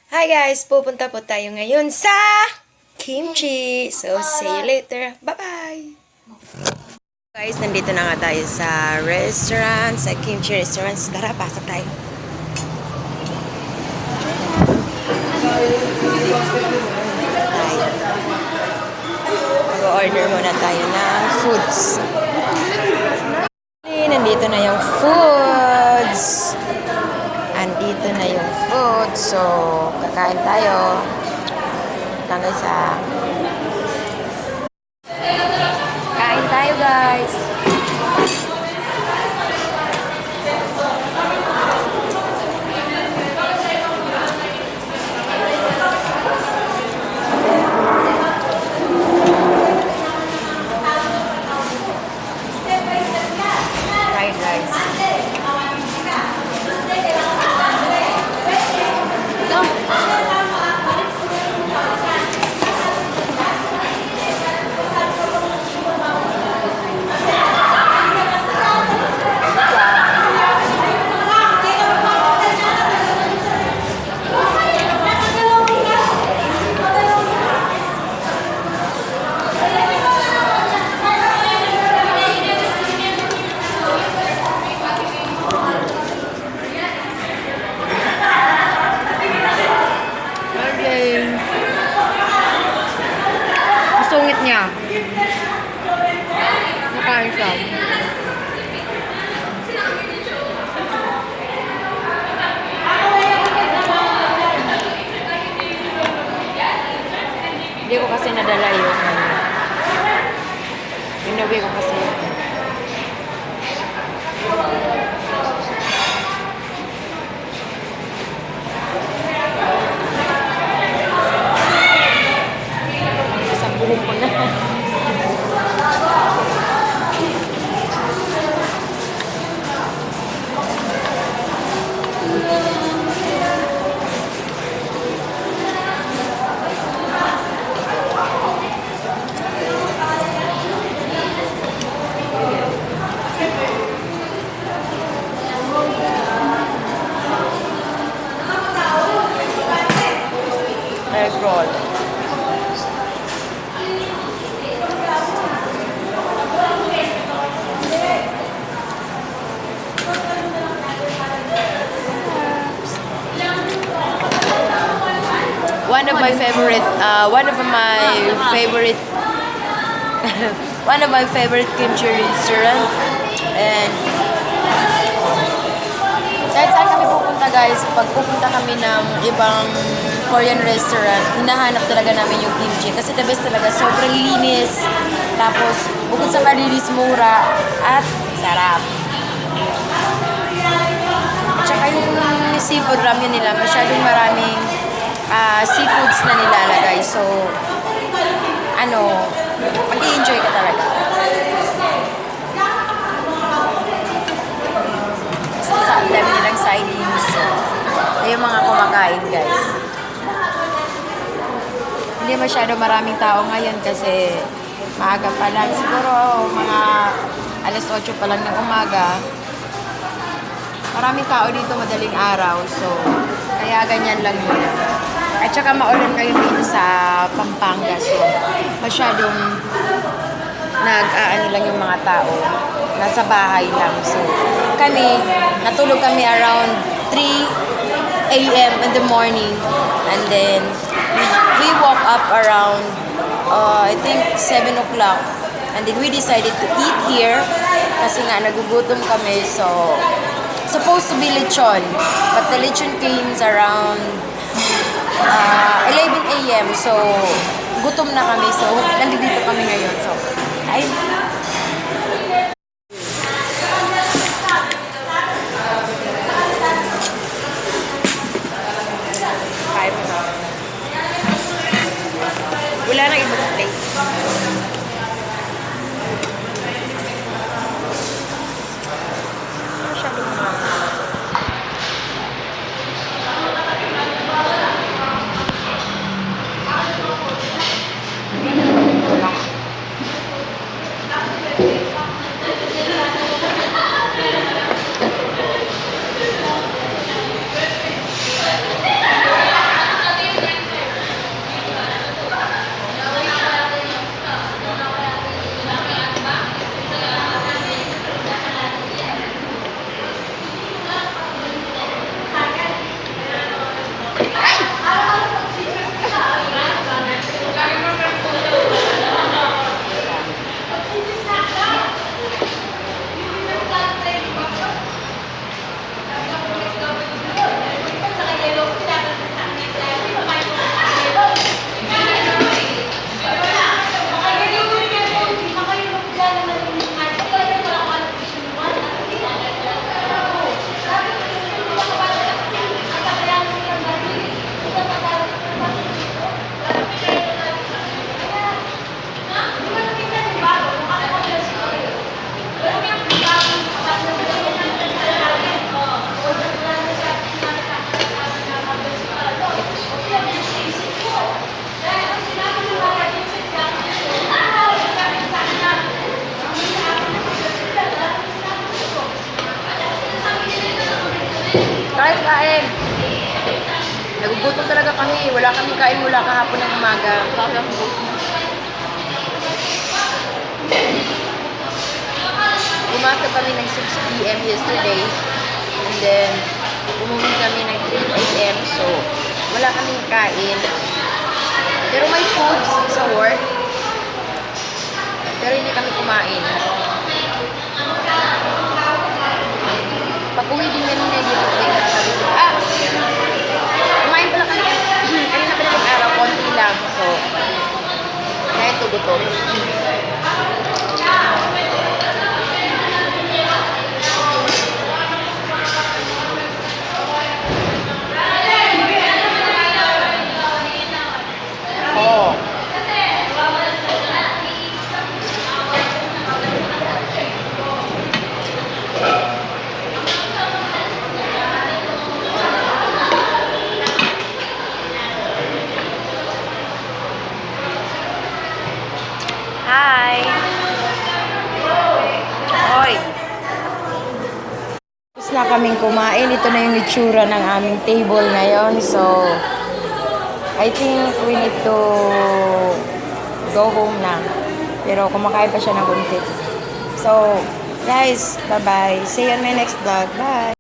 Hi guys! Pupunta po tayo ngayon sa kimchi. So, see you later. Bye-bye! Guys, nandito na nga tayo sa restaurant, sa kimchi restaurant. Tara, pasok tayo. Mag-order muna tayo ng foods. Nandito na yung foods. Andito na yung food. So, kakain tayo. Tangay sa... Kain tayo, guys. Fried rice. Sungit niya. Nakain siya. Hindi ko kasi nadala yung inuwi ko kasi. Buhok ko na. Egg roll. One of my favorite one of my favorite kimchi restaurant. And kahit saan kami pupunta, guys, pag pupunta kami ng ibang Korean restaurant, hinahanap talaga namin yung kimchi kasi the best talaga, sobrang linis, tapos bukod sa malinis, mura at sarap. At saka yung seafood ramen nila, masyadong maraming seafoods na nilalagay. So, mag-i-enjoy ka talaga. Sa dami nilang sightings. Yung mga kumakain, guys. Hindi masyado maraming tao ngayon kasi maaga pa lang. Siguro mga alas 8 pa lang ng umaga. Maraming tao dito madaling araw. So, kaya ganyan lang yun. At saka maulan kayo dito sa Pampanga. So, masyadong nag-aano lang yung mga tao. Nasa bahay lang. So, natulog kami around 3 a.m. in the morning. And then, we woke up around, I think, 7 o'clock. And then, we decided to eat here. Kasi nga, nagugutom kami. So, supposed to be lechon. But the lechon came around 11 a.m. So, gutom na kami. So, nandito kami ngayon. So, ayun. Kain mo na. Wala na ibang plate. Masyadong mga. Kahit kain. Nagugutom talaga kami. Wala kami kain mula kahapon ng umaga. Pumasok kami ng 6 p.m. yesterday. And then, umuwi kami ng 3 a.m. So, wala kaming kain. Pero may foods sa work. Pero hindi kami kumain. Pag-uwi din kanina, hindi ako sabi ko, kumain pala kami. Kanina pa naman araw, konti lang. So, kaya ito gutom. Oh. Hi! Hoy! Tapos na kaming kumain. Ito na yung itsura ng aming table ngayon. So, I think we need to go home na. Pero kumakain pa siya ng kunti. So, guys, bye-bye. See you on my next vlog. Bye!